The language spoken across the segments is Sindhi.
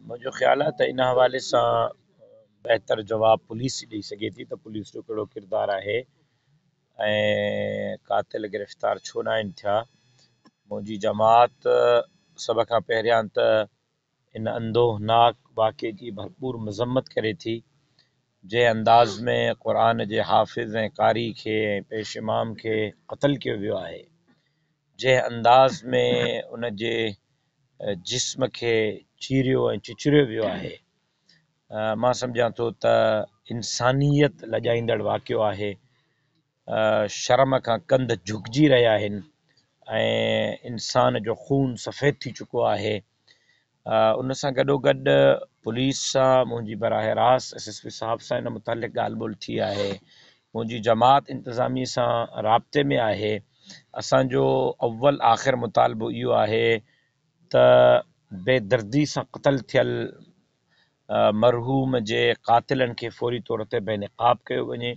منهنجو خيال آهي ته ان حوالي سان بهتر جواب پوليس ئي ڏئي سگهي ٿي ته پوليس جو ڪهڙو ڪردار آهي ۽ قاتل گرفتار ڇو ناهن ٿيا. منهنجي جماعت سڀ کان پهريان ته ان اندوهناڪ واقعي جي ڀرپور مذمت ڪري ٿي، جنهن انداز ۾ قرآن جي حافظ ۽ قاري کي ۽ پيش امام کي قتل ڪيو ويو آهي، جنهن انداز ۾ ان جي جسم کي چيريو ۽ چچريو ويو آهي، مان سمجهان ٿو ته انسانيت لڄائيندڙ واقعو آهي. شرم کان ڪنڌ جهڪجي رهيا آهن ۽ انسان جو خون سفيد ٿي چڪو آهي. ان سان گڏوگڏ پوليس سان منهنجي براهه راست ايس ايس پي صاحب سان ان متعلق ڳالهه ٻولهه ٿي آهي. منهنجي جماعت انتظامي سان رابطي ۾ آهي. اسان جو اول آخر مطالبو اهو آهي ته بي دردي سان قتل ٿيل مرحوم جي قاتلن کي فوري طور تي بي نقاب ڪيو وڃي،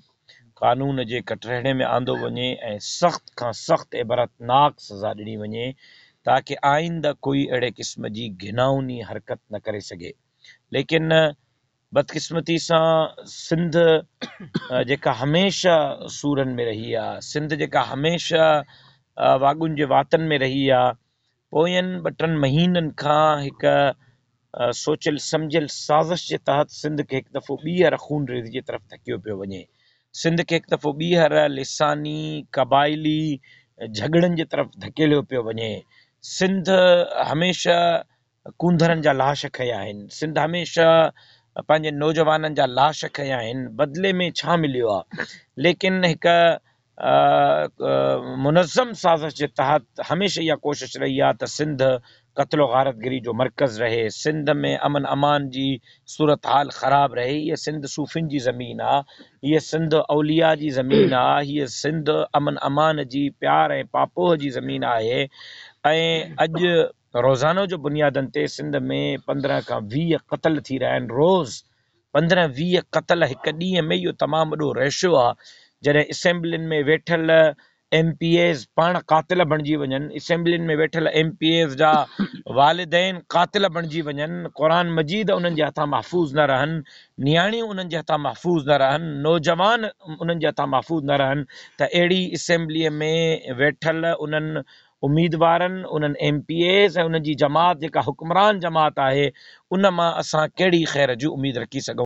قانون جي ڪٽهڙي ۾ آندو وڃي ۽ سخت کان سخت عبرتناڪ سزا ڏني وڃي تاڪه آئنده ڪوئي اهڙي قسم جي گهنائوني حرڪت نه ڪري سگهي. ليڪن بدقسمتي سان سنڌ جيڪا هميشه سورن ۾ رهي آ، سنڌ جيڪا هميشه واڳن جي واتن ۾ رهي آ، پوين ٻه ٽن مهينن کان هڪ سوچيل سمجهيل سازش جي تحت سنڌ کي هڪ دفعو ٻيهر خونريزي جي طرف ڌڪيو پيو وڃي. سنڌ کي هڪ دفعو ٻيهر لساني، قبائلي جهڳڙن جي طرف ڌڪيليو پيو وڃي. سنڌ هميشه ڪونڌرن جا لاش کنيا آهن. سنڌ هميشه پنهنجي نوجوانن جا لاش کنيا آهن. بدلي ۾ ڇا مليو آهي؟ ليڪن هڪ منظم سازش جي تحت هميشه اها ڪوشش رهي آهي ته سنڌ قتل و غارتگري جو مرڪز رهي، سنڌ ۾ امن امان جي صورتحال خراب رهي. هيء سنڌ صوفين جي زمين آهي، هيء سنڌ اولياء جي زمين آهي، هيء سنڌ امن امان جي، پيار ۽ پاپوهه جي زمين آهي ۽ اڄ روزانو جو بنيادن تي سنڌ ۾ 15 کان 20 قتل ٿي رهيا آهن. روز 15 20 قتل هڪ ڏينهن ۾ اهو تمام وڏو ريشو آ. جڏهن اسيمبلين ۾ ويٺل ايم پي ايز پاڻ قاتل بڻجي وڃن، اسيمبلين ۾ ويٺل ايم پي ايز جا والدين قاتل بڻجي وڃن، قرآن مجيد انهن جي هٿان محفوظ نه رهن، نياڻيون انهن جي هٿان محفوظ نه رهن، نوجوان انهن جي هٿان محفوظ نه رهن ته اهڙي اسيمبلي ۾ ويٺل انهن اميدوارن، انهن ايم پي ايز ۽ انهن جي جماعت جيڪا حڪمران جماعت آهي ان مان اسان ڪهڙي خير جي اميد رکي سگهون.